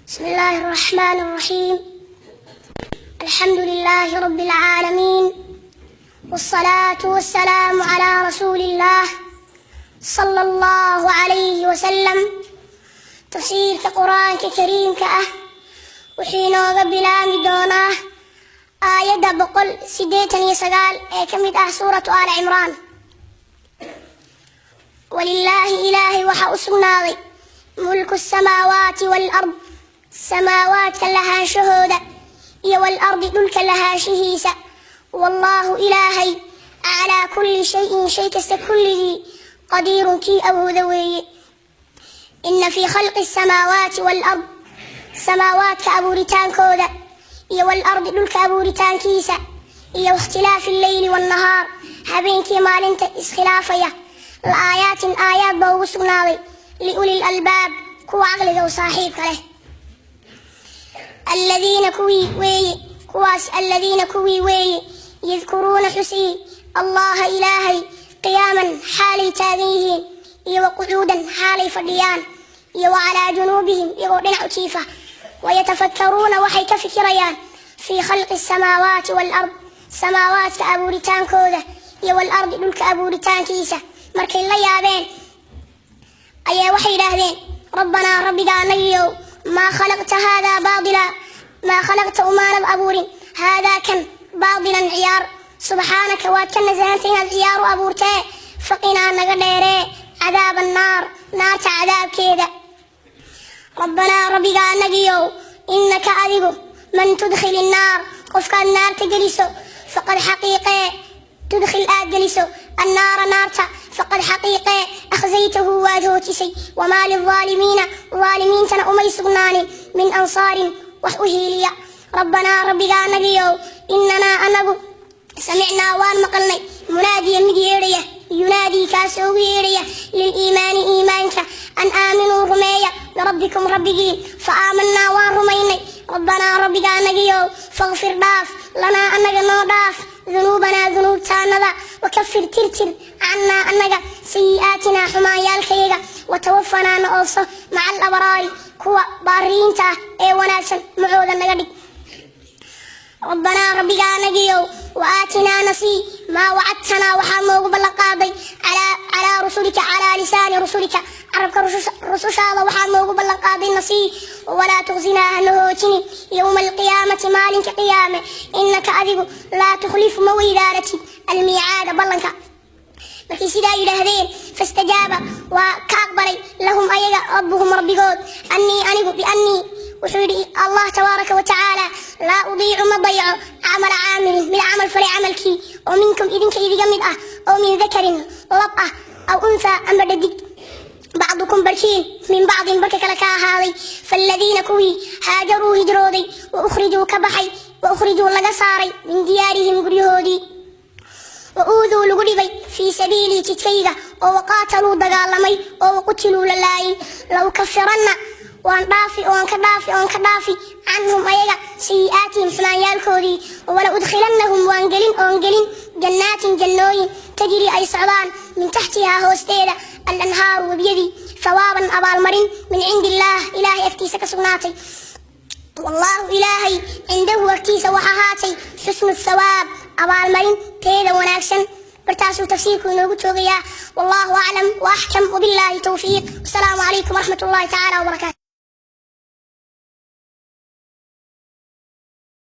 بسم الله الرحمن الرحيم. الحمد لله رب العالمين، والصلاة والسلام على رسول الله صلى الله عليه وسلم. Tafsiirka Qur-aanka Kariimka ah wuxuu inooga bilaami doonaa aayadda 189 ee ka mid ah Suuratu Aal Cimraan. ولله, Ilaahay waxaa u sugnaaday, ملك السماوات والأرض, samaawaadka lahaanshahooda iyo والأرض, dhulka lahaanshihiisa. والله, Ilaahay, على كل شيء, shay kasta kulligii, قدير, kii awooda weeye. إن في خلق السماوات والأرض, samaawaadka abuuritaankooda iyo والأرض, dhulka abuuritaankiisa, iyo واختلاف الليل والنهار, habeenkii maalinta iskhilaafaya, لآيات, aayaad baa ugu sugnaaday, لأولي الألباب, kuwa caqliga u saaxiibka leh. الذين, kuwii weeye kuwaas, الذين, kuwii weeye, يذكرون, xusii, الله, Ilaahay, قياما, xaalay taagan yihiin, iyo وقعودا, xaalay fadhiyaan, iyo وعلى جنوبهم, iyagoo dhinac u jiifa. ويتفكرون, waxay ka fikirayaan, في خلق السماوات والأرض, samaawaadka abuuritaankooda iyo والأرض, dhulka abuuritaankiisa. Markay la yaabeen ayaa waxay yidhaahdeen: ربنا, Rabbiga anagiyow, ما خلقت هذا باطلا, ما خلقت, umaanad abuurin, هذا, kan, باطلا, ciyaar. سبحانك, waad ka nasahantay inaad ciyaar u abuurtee. فقنا, naga dheeree, عذاب النار, naarta cadaabkeeda. ربنا, Rabbiga anagiyow, إنك, adigu, من تدخل النار, qofkaad naarta geliso, فقد, xaqiiqee, تدخل, aad geliso, النار, naarta, فقد, xaqiiqee, أخزيته, waad hoojisay. وما للظالمين, daalimiintana umay sugnaanin, من أنصار, wax u hiiliya. ربنا, Rabbiga anagiyow, إننا, anagu, سمعنا, waan maqalnay, مناديا, mid yeedhaya, ينادي, kaasoo ugu yeedhaya, للإيمان, iimaanka, أن آمنوا, rumeeya, بربكم, Rabbigiin. فآمنا, waan rumaynay. ربنا, Rabbiga anagiyow, فاغفر, dhaaf, لنا, anaga noo dhaaf, ذنوبنا, dunuubtaanada, وكفر, tirtir, عنا, anaga, سيئاتنا, xumaanyaalkayaga, وتوفنا, na oofso, مع الأبرار, kuwa baariyiinta ah ee wanaagsan macooda naga dhig. ربنا, Rabbiga anagiyow, وآتنا, nasii, ما وعدتنا, waxaad noogu ballanqaaday, على رسلك, على لسان رسلك, carabka rusushaada waxaad noogu ballanqaaday nasii. ولا تخزنا, hana hoojinin, يوم القيامة, maalinka qiyaame. إنك, adigu, لا تخلف, ma weydaaratid, الميعاد, ballanka. Markay sidaa yidhaahdeen, فاستجاب, waa ka aqbalay, لهم, ayaga, ربهم, rabbigood, أني, anigu, بأني, wuxuu yidhi Allah tabaaraka wa tacaala, لا أضيع, ma dayaco, عمل عامل, mid camal falay camalkii, oo منكم, idinka idiga mid ah, oo من ذكر, lab ah, أو أنثى, ama dhadig, بعضكم, barkiin, من بعض, barka kale ka ahaaday. فالذين, kuwii, هاجروا, hijrooday, وأخرجوا, ka baxay, وأخرجوا, laga saaray, من ديارهم, guryahoodii, وأوذوا, lagu dhibay, في سبيلي, jidkayga, oo وقاتلوا, dagaalamay, oo وقتلوا, la laayay, لأكفرن, waan dhaafi, oon ka dhaafi, oon ka dhaafi, عنهم, ayaga, سيئاتهم, xumaanyaalkoodii, ولأدخلنهم, waan gelin, oon gelin, جنات, jannooyin, تجري, ay socdaan, من تحتها, hoosteeda, الأنهار, webiyadii, ثوابا, abaalmarin, من عند الله, Ilaahay agtiisa ka sugnaatay. والله, Ilaahay, عنده, agtiisa waxa ahaatay, حسن الثواب, abaalmarin teeda wanaagsan. Bartaasuu tafsiirku inoogu joogayaa. والله أعلم وأحكم، وبالله التوفيق، والسلام عليكم ورحمة الله تعالى وبركاته.